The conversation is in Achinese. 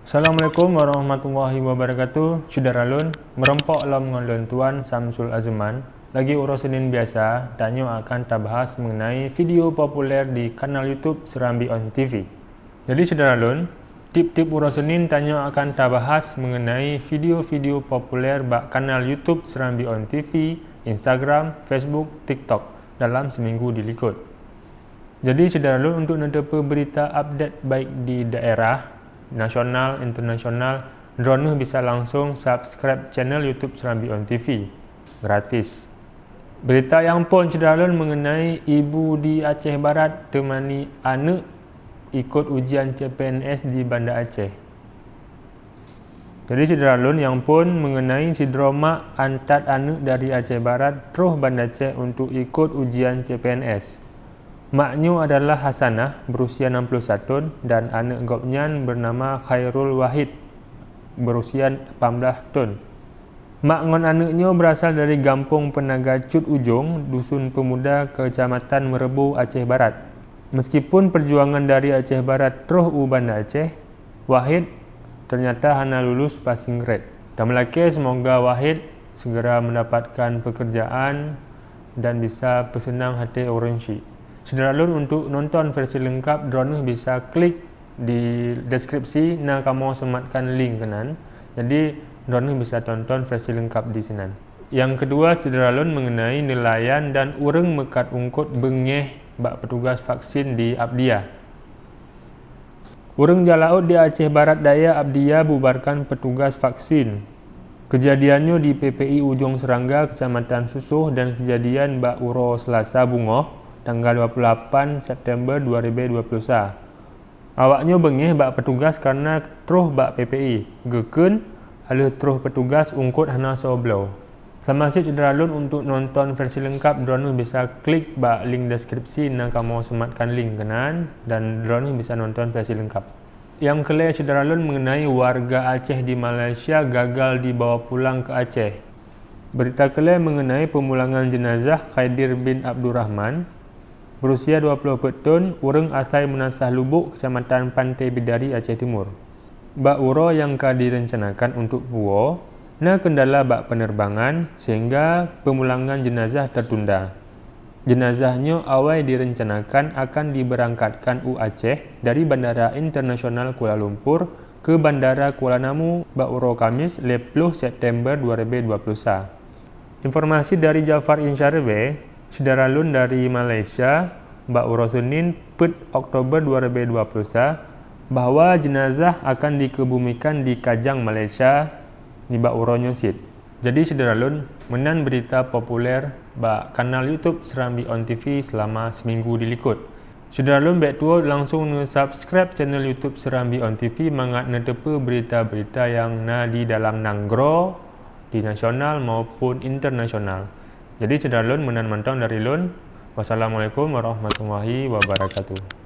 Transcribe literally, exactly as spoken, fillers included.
Assalamualaikum warahmatullahi wabarakatuh. Syedara lôn, meurumpok lom ngon lôn Tuan Samsul Azman. Lagi uroe Senin biasa, tanyoe akan tabahas mengenai video populer di kanal YouTube Serambi On T V. Jadi syedara lôn, tiep-tiep uroe Senin tanyoe akan tabahas mengenai video-video populer bak kanal YouTube Serambi On T V, Instagram, Facebook, TikTok dalam seminggu dilikot. Jadi syedara lôn, untuk neuteupeue berita update baik di daerah, nasional, internasional, droeneuh bisa langsung subscribe channel YouTube Serambi On T V gratis. Berita nyang phôn syedara lôn mengenai ibu di Aceh Barat teumani aneuëk ikot ujian C P N S di Banda Aceh. Jadi syedara lôn, nyang phôn mengenai sidroe mak antat aneuëk dari Aceh Barat troh Banda Aceh untuk ikot ujian C P N S. Mak nyoe adalah Hasanah, berusia enam puluh satu thon, dan aneuëk gobnyan bernama Khairul Wahid, berusia lapan belas thon. Mak ngon aneuëk nyoe berasal dari Gampông Peunaga Cut Ujong, Dusun Peumuda, Kecamatan Meureubo, Aceh Barat. Meskipun perjuangan dari Aceh Barat troh u Banda Aceh, Wahid ternyata hana lulus passing grade. Tameulakée seumoga Wahid segera mendapatkan pekerjaan dan bisa peuseunang até ureuëng syik. Syedara lôn, untuk nonton versi lengkap, droeneuh bisa klik di deskripsi, na kamoe seumatkan link keunan. Jadi, droeneuh bisa tonton versi lengkap di sinan. Nyang keudua syedara lôn, mengenai neulayan dan ureuëng meukat eungkôt beungéh bak petugas vaksin di Abdia. Ureuëng jak laôt di Aceh Barat Daya, Abdia, bubarkan petugas vaksin. Keujadian nyoe di P P I Ujong Seurangga, Kecamatan Susoh, dan keujadian bak uroe Seulasa beungoh, tanggal dua puluh lapan September dua ribu dua puluh sa. Awak nyoe beungéh bak petugas kareuna troh bak P P I, geukheun lheueh troh petugas eungkôt hana soe bloe. Sama cit syedara lôn, untuk nonton versi lengkap, droeneuh bisa klik bak link deskripsi, na kamoe seumatkan link keunan, dan droeneuh bisa nonton versi lengkap. Nyang keulhèe syedara lôn, mengenai warga Aceh di Malaysia gagal dibawa pulang ke Aceh. Berita keulhèe mengenai pemulangan jenazah Khaidir bin Abdurrahman, berusia dua puluh peuet thon, ureuëng asai Meunasah Lubok, Kecamatan Pantai Bidari, Aceh Timur. Bak uroe nyang ka direncanakan untuk puwoe, na kendala bak penerbangan sehingga pemulangan jenazah tertunda. Jenazah nyoe awai direncanakan akan diberangkatkan u Aceh dari Bandara Internasional Kuala Lumpur keu Bandara Kuala Namu bak uroe Kamis, lhèe ploh September dua ribu dua puluh sa. Informasi dari Jafar Insyarbe, syedara lôn dari Malaysia, bak uroe Senin, peuet Oktober dua ribu dua puluh sa, bahwa jenazah akan dikebumikan di Kajang, Malaysia, nibak uroe nyoe cit. Jadi syedara lôn, meunan berita populer bak kanal YouTube Serambi On T V selama seminggu dilikot. Syedara lôn, bék tuwoe langsung neu-subscribe channel YouTube Serambi On T V mangat neuteupeue berita-berita nyang na di dalam nanggroe, di nasional maupun internasional. Jadi syedara lôn, meunan mantong dari lôn. Wassalamualaikum warahmatullahi wabarakatuh.